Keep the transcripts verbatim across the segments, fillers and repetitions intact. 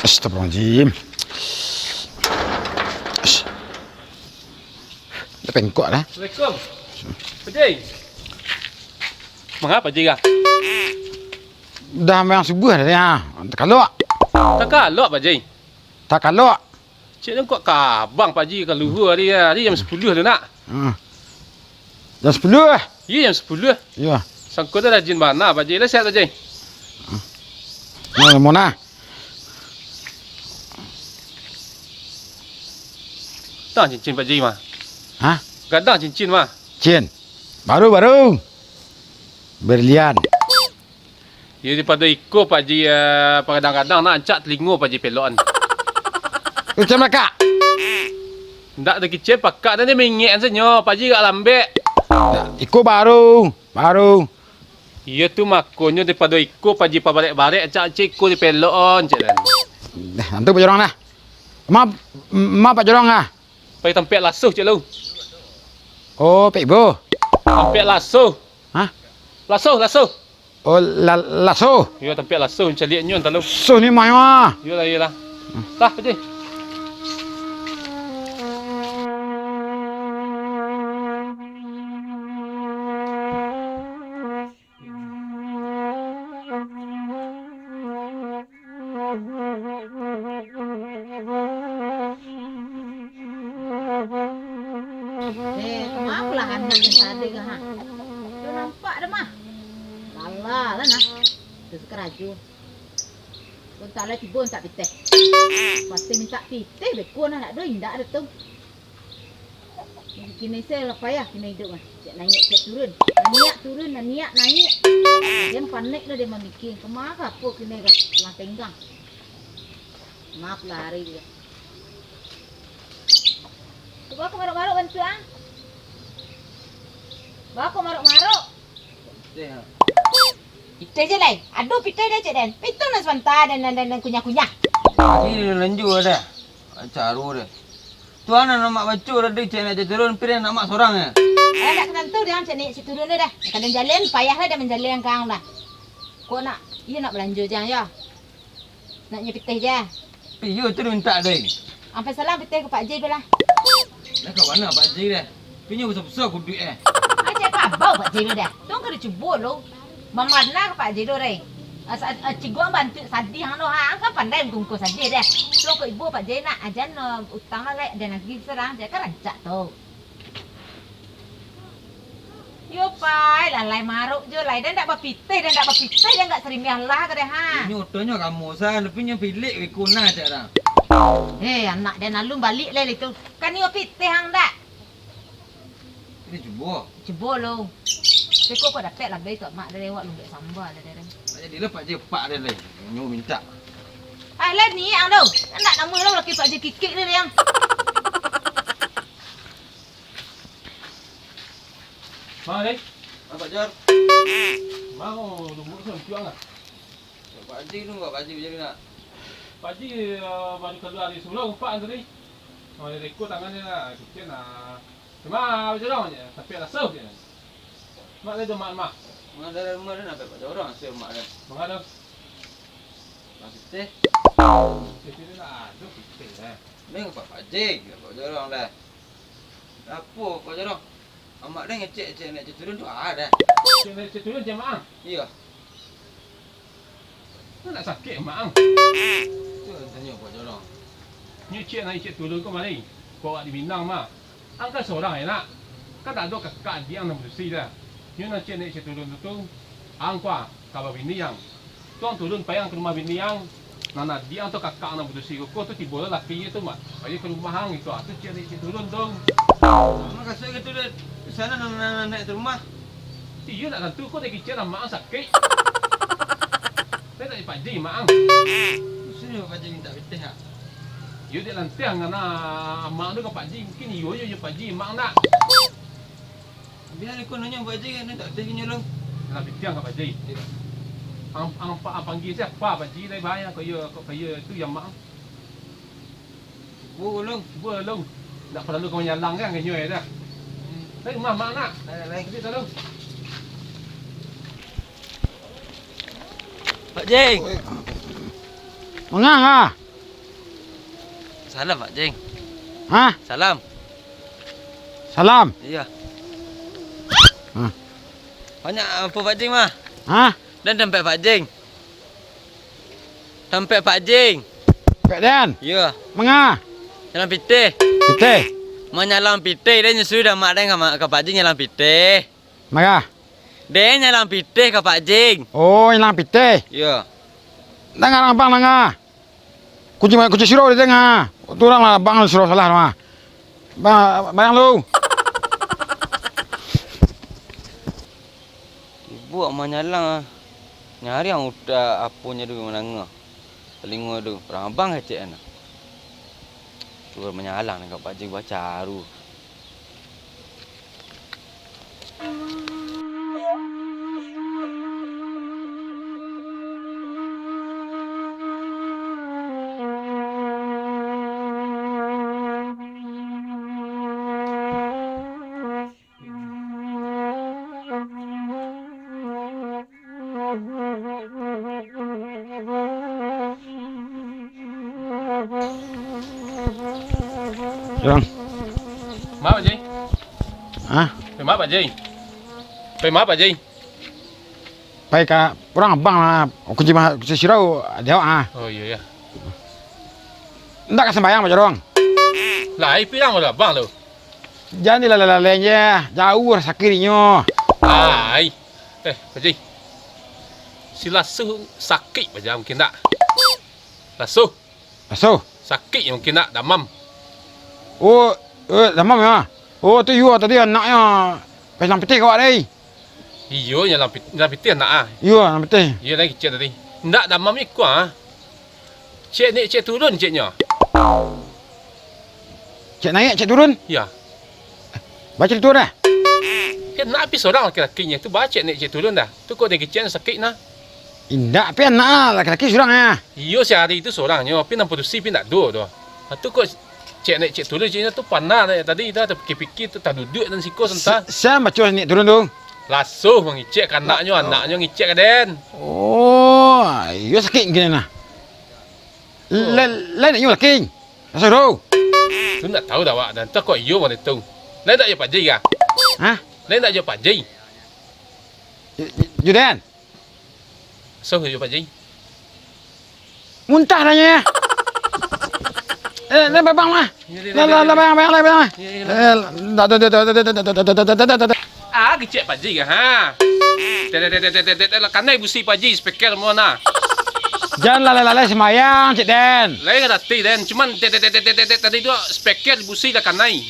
Astagfirullahaladzim. Dah pengkok dah. Assalamualaikum. Pak Ji. Manga Pak Ji kah? Dah mayang subuh dah, ya. Takalok. Takalok, Pak Ji? Takalok. Cek nangkok kabang Pak Ji ka luhua hari, hari jam sapuluah tu nak. Hmm. Jam sapuluah? Iya, jam sapuluah. Iya. Sangko tu rajin bana Pak Ji. Lah sihat Pak Ji. Hmm. Nah, mona. Tah cincin Pak Ji mah. Hah? Gadang cincin mah. Cin. Baru, baru. Berlian. Iyo, daripado iko Pak Ji, eh, kadang-kadang nak rancak talingo Pak Ji pelokan. Kecek pakak. Ndak ado kecek pakak, tadi mangecek sajo, Pak Ji agak lambek. Iko baru, baru. Iyo tu makonyo daripado iko Pak Ji pabarek-barek, rancak-rancak iko dipelokan, cek den. Dah, antu Pak Jorong dah. Ma, ma Pak Jorong ah. Pai tampek lasuh, cek lu. Oh, pek ibo. Tampek lasuh. Hah? Lasuh, lasuh. Oh, la-, lasuh. Iyo, tampek lasuh, caliak nyo, antah lu. Lasuh ni mah, mah. Iyolah, iyolah. Hmm. Tah, Pak Ji. Eh, kama pulang anak nan tadi ko, ha? Dak nampak doh, mah. Lalah lah, nah. Tu sakarajo. Ko tak lai tibo, mintak pitih. Pasti mintak pitih, beko nah, nak doh indak ado tu. Kini se lah payah kini iduik mah. Cek naiak, cek turun. Naiak turun, naiak naiak. Den panek lah den mamikir. Kama ka apo kini ka? Tulang tenggang. Maaf lah hari dia. Cubo ko maruk-maruk bantuak, ah. Baa ko maruk-maruk? Pitih, ah. Pitih je lai. Aduh, pitih dah, cek den. Pitih lah sabanta, den, den, den, den kunyah-kunyah. Ini lanjut dah. Caro dah. Tuan nan amak baco tadi, cek naiak cek turun, piriang amak sorang ya. Alah, dak tantu dek ang cek naiak cek turun tu dah. Kadang jalan, payah lah dah manjalan ka ang dah. Kok nak, iyo nak balanjo jang yo. Nak nyo pitih je. Iyo tu mintak deh. Ampai salam pitih ka Pak Ji tu lah. Dah ka mano Pak Ji dah? Tu nyo basa-basa kuduik eh. Ai, cek kabau Pak Ji tu dah. Tu ang ka dicubo lo. Bamana ka Pak Ji tu, Reng? Ah, sa-, ah, cigok bantuak sadih ang tu, ha. Ang kan pandai mangkuko sadih dah. Tu ang ka ibo Pak Ji nak, ajan, ah, utang lah, Lek. Den agiah surang je, kan rancak tu. Yo, pai, lalai maruk jo lai. Den dak bapitih, den dak bapitih, den dak sarimbiang lah ka den, ha. Inyo otonyo kamo sa, tapi nyo pilik beko nah cak dah. Eh, anak den alun balik lai itu. Kan iyo pitih ang dak? Ini cubo. Cubo lo. Beko kok dapek labai tu, mak, dari awak lumbek samba dari, dari. Jadi lah Pak Ji, Pak den lai. Nyo mintak. Ah, lah ni ang tu. Ndak namuah lo laki Pak Ji kikik ni, Riang. Ma, Dek? Ah, Pak Jor. Ma, oh, lumbuak tu cuang ah. Pak Haji tu, Pak Haji macam mana? Pak Haji, eh, baru kaluar dari surau, umpak tadi. Oh, dari reko tangan dia lah, kecil lah. Cuma, Pak Jorong je, tapi rasa je. Mak dia tu, mak, mak. Mak dari rumah dia nak Pak Jorong, saya mak dia. Mak dia. Mak kita. Kita ni lah, aduh, kita lah. Ni Pak Haji, Pak Jorong dah. Apo, Pak Jorong? Amak den ngecek-ngecek naiak turun tu, ah, dah. Ngecek naiak turun, cek mak ang? Iyo. Nak sakik mak ang? Tu tanyo Pak Jorong. Ngecek naiak turun ko mari. Ko awak di Minang mah. Ang kan sorang, nak. Kan tak ado kakak adiak ang nan badusi dah. Nyo nan ngecek naiak turun tu, tu, ang kuah. Ka babini ang. Tu ang turun, pai ang ka rumah bini ang. Nan adiak atau kakak nan badusi kuko tu tibo lah lakinyo tu, Mak. Ayo ka rumah ang itu, ah, tu ciek naiak ciek turun tu. Mukasuik gitu deh, di sana nan, nan, nan naiak tu rumah. Iyo, nak tantu ko dek kicek lah, mak ang sakik. Saya tak Pak Ji, mak ang. Sudah Pak Ji minta pitih, ah. Iyo, dek lanteh ngana mak tu ka Pak Ji, mungkin iyo, iyo, iyo Pak Ji, mak ang nak. Biar ikut nanya Pak Ji, kan tak tahu nyo lo. Lah, pitiang ka Pak Ji. Iyo. Ang, ang, ang panggia siapa Pak Ji, dari bahaya kok iyo, kok iyo tu yang mak. Cubo, Long. Cubo, Long. Ndak paralu ka manyalang kan, nyo ya dah. Hmm. Dari rumah mak nak. Lai, lai, lai. Nanti tolong. Pak Jeng. Manga, ah? Salam, Pak Jeng. Hah? Salam. Salam? Iyo. Hah? Banyak apo Pak Jeng mah? Hah? Dan tampek Pak Jeng. Tampek Pak Jeng. Tampek den? Iyo. Manga? Nyalang pitih. Pitih? Manyalang pitih, den nyusui dah mak den ka ma-, ka Pak Jeng nyalang pitih. Manga? Den nyalang pitih ka Pak Jeng. Oh, nyalang pitih? Iyo. Ndak ngarang abang, Manga. Kunci, kunci siro di tengah. Tu urang lah abang siro salah tu, ah. Ba-, bayang lu. Ibu manyalang, ah. Nyari ang utak aponyo tu manangah. Talingo tu, urang abang kecek an. Tu manyalang dek Pak Jeng bacaru. Bang. Ma, Pak Jai? Hah? Pai ma, Pak Jai? Pai ma, Pak Jai? Pai ka urang abang lah. Kunci ma-, kunci siro di awak, ah. Oh, iyo, iyo. Ndak ka sumbayang, Pak Jorong? Lai, pai urang abang tu. Jan dilalai-lalai je, jauah sakik inyo. Ai. Eh, Pak Jai. Si Lasuh sakik, Pak Jai, mungkin ndak? Lasuh. Lasuh? Sakik mungkin ndak, damam. Oh, eh, damam ya? Oh, tu iyo tadi anaknyo pai nyalang pitih ka awak tadi. Iyo, nyalang pit-, nyalang pitih anak ah. Iyo, nyalang pitih. Iyo, lai kicek tadi. Ndak, damam iko ah. Ciek naiak, ciek turun, ciknyo. Ciek naiak, ciek turun? Iyo. Baa carito dah? Kan nak pai surang laki-lakinyo tu, baa ciek naiak, ciek turun dah. Tu kok den kicek sakik nah. Indak, pai anak laki-laki surang ah. Iyo, sahari tu surangnyo, pai nan padusi pai ndak ado doh. Ha, tu kok ciek naiak, ciek turun, ciknyo tu panah naiak tadi dah, tapikia-pikia tu, taduduak dan siko santa. Si-, sia baco naiak turun tu? Lasuh mangicek ka anaknyo, anaknyo ngicek ka den. Oh, iyo sakik mungkin nah. Lai, lai naiak nyo laki. Lasuh tu. Tu ndak tahu dah awak, dan tu kok iyo mode tu. Lai ndak jo Pak Jai kah? Hah? Lai ndak jo Pak Jai? Ju-, ju-, Juden. Lasuh jo Pak Jai. Muntah dah nyo. Eh, ni babang mah. Lah, lah, lah, bayang, bayang, lah, bayang. Eh, dah, dah, dah. Ah, kicek Pak Jai kah, ha? Tet, tet, tet, lah kanai busi Pak Jai, speaker mo nah. Jan lalai-lalai sumbayang, cik den. Lai ka tadi den, cuman tet, tet, tet, tadi tu speaker busi lah kanai.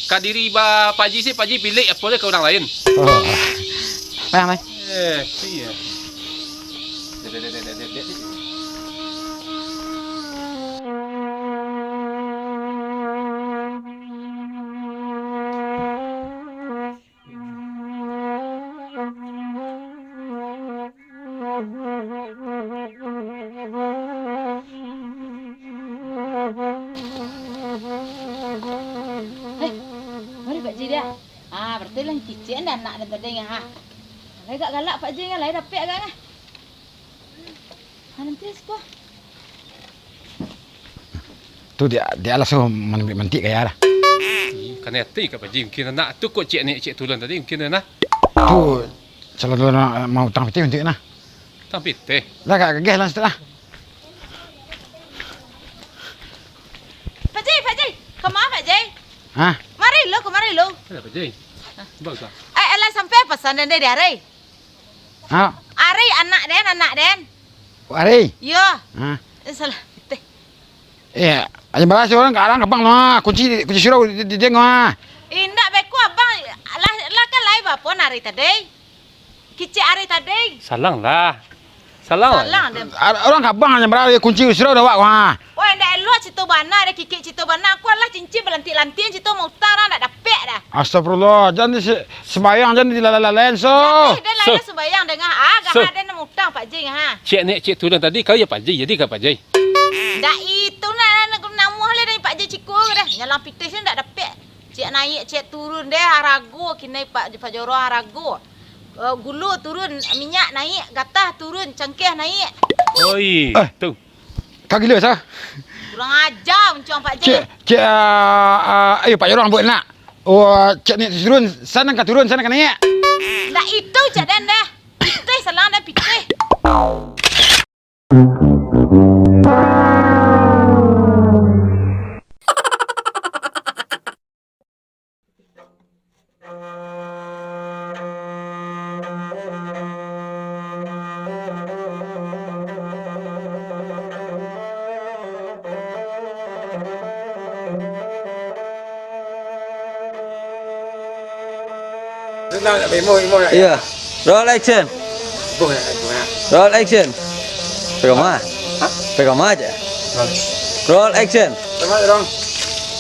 Ka diri ba Pak Jai se, Pak Jai pilih apo lai ka urang lain. Oh. Bayang, lai. Eh, iyo. Eh, mari Pak Jai dia. Ah, berarti lah kicik dah anak dan tadi ngah. Lai agak galak Pak Jai ngah, lai dapek agak ngah. Ah, nanti siko. Tu dia, dia lah suruh manambiak mantik gaya dah. Ih, kanai ati ka Pak Jai mungkin anak tu kok ciek naiak ciek turun tadi mungkin nah. Tu selalu nak mau utang pitih mantik nah. Utang pitih? Lah, agak gagah lah situ lah. Pak Jai, Pak Jai. Ka ma, Pak Jai? Hah? Mari lu, kamari lu. Ada Pak Jai. Hah? Bagus lah. Eh, alah sampai pasan den dari Ari. Ha? Ari, anak den, anak den. Oh, Ari? Iyo. Ha? Eh, salah. Teh. Eh, aja balas urang ka, urang ka bang tu, ah. Kunci, kunci surau di, di, di den, ah. Indak beko abang, lah, lah kan lai bapon ari tadi. Kicik ari tadi. Salang lah. Salang lah. Salang deh. Ar-, urang ka bang aja balas kunci surau dah awak, ah. Wah, indak elok cito bana deh, kikik cito bana. Aku alah cincin balantik-lantik, cito mautang dah, ndak dapek dah. Astagfirullah, jan di se-, sembayang jan di lalai-lalai, so. Dah, dah, dah, So. Sembayang dengah, ah, So. Gahak den utang Pak Jing, ha. Cek nek cek turun tadi, kau ya Pak Jing, jadi kau Pak Jing. Ndak itu nah, nah, namuah lah dari Pak Jing ciko dah. Nyalang pitih se ndak dapek. Cek naik, cek turun deh, harago kinai Pak, Pak Jorong harago. Eh, gulo turun, minyak naik, gatah turun, cangkeh naik. Oi, Eh. tu. Ka gilo, sa? Kurang aja, uncuang Pak Jing. Cek, cek, ah, ah, ayo, Pak Jorong buek nak. Oh, cek ni turun, sana ka turun, sana ka naik. Ndak itu, cek den deh. Pitih, salang den pitih. Iya. Roll action. Roll action. Pegang ma? Hah? Pegang ma aja. Roll. Roll action. Sama, Jorong.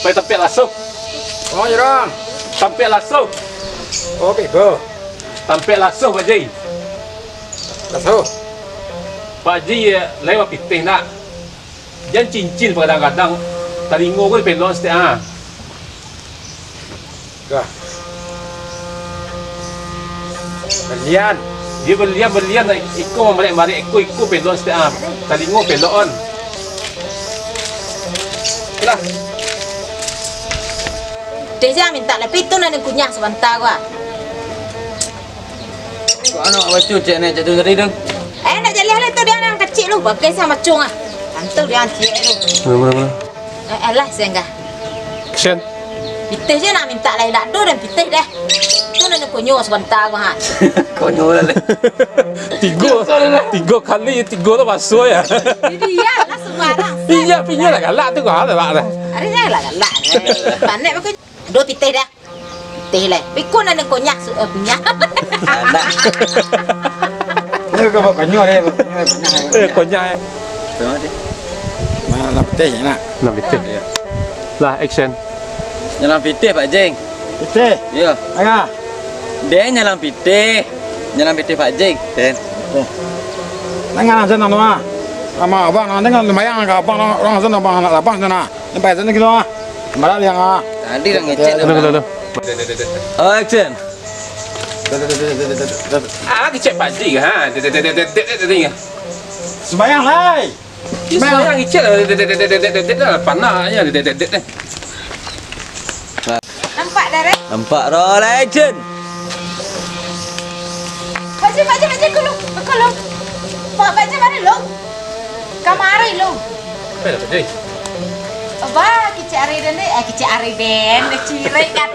Pai tampek laso. Oh, Jorong. Tampek laso. Oh, bego. Tampek laso, Pak Ji. Laso. Pak Ji, ya, lai bapitih nak. Jan cincin kadang-kadang. Talingo ko dipelok saketek, ah. Dah. Balian. Dia balian, balian, iko mamarek-marek, iko, iko pelok saketek, ah. Talingo pelok on. Lah. Deh, jan mintak lah. Pitu nan kunyah sabanta ko, ah. Kok anak baco cek nek cek tu tadi tu? Eh, nak jaleh lah tu dia anak kecil tu. Bagai sama cung ah. Tantu dia anak ciek tu. Mana, mana, mana? Eh, alah, sehingga. Action. Pitih je nak minta lain dak tu dan pitih deh. Tu nak kunyo sebentar ko, ha. Konyo lah, leh. Tigo, tigo kali, tigo tu masuk ya. Jadi iya lah sembarang. Iya, pinya lah galak tu, kau lah, lah. Hari ni lah galak. Panek aku. Dua pitih dah. Pitih lah. Pikun ada kunyah, su-, eh, kunyah. Anak. Ini kau buat kunyah deh, buat kunyah, kunyah. Eh, kunyah, eh. Tengok deh. Mana nak pitih, nak? Nak pitih. Iya. Lah, action. Nyalang pitih, Pak Jeng. Pitih? Iya. Tengah. Deh, nyalang pitih. Nyalang pitih, Pak Jeng. Den. Pitih. Tengah, nang sana, Noah. Sama abang, nang tengah, lumayan, abang, orang sana, abang, anak abang sana. Nampak sana gitu, ah. Malah yang, ah. Tadi dah ngecek. Hello, hello, hello. Oh, action. Ah, ngecek Pak Ji, ha. Sembayang, lai. Sembayang. Sembayang, ngecek lah. Panahnya. Nampak dah, Rek? Nampak, roll action. Pak Ji, Pak Ji, Pak Ji, kulung, kulung. Pak, Pak Ji, mari, Long. Kamari, Long. Apa dah, Pak Ji? Abah, kicik ari den, deh. Eh, kicik ari den, deh, cirek kan.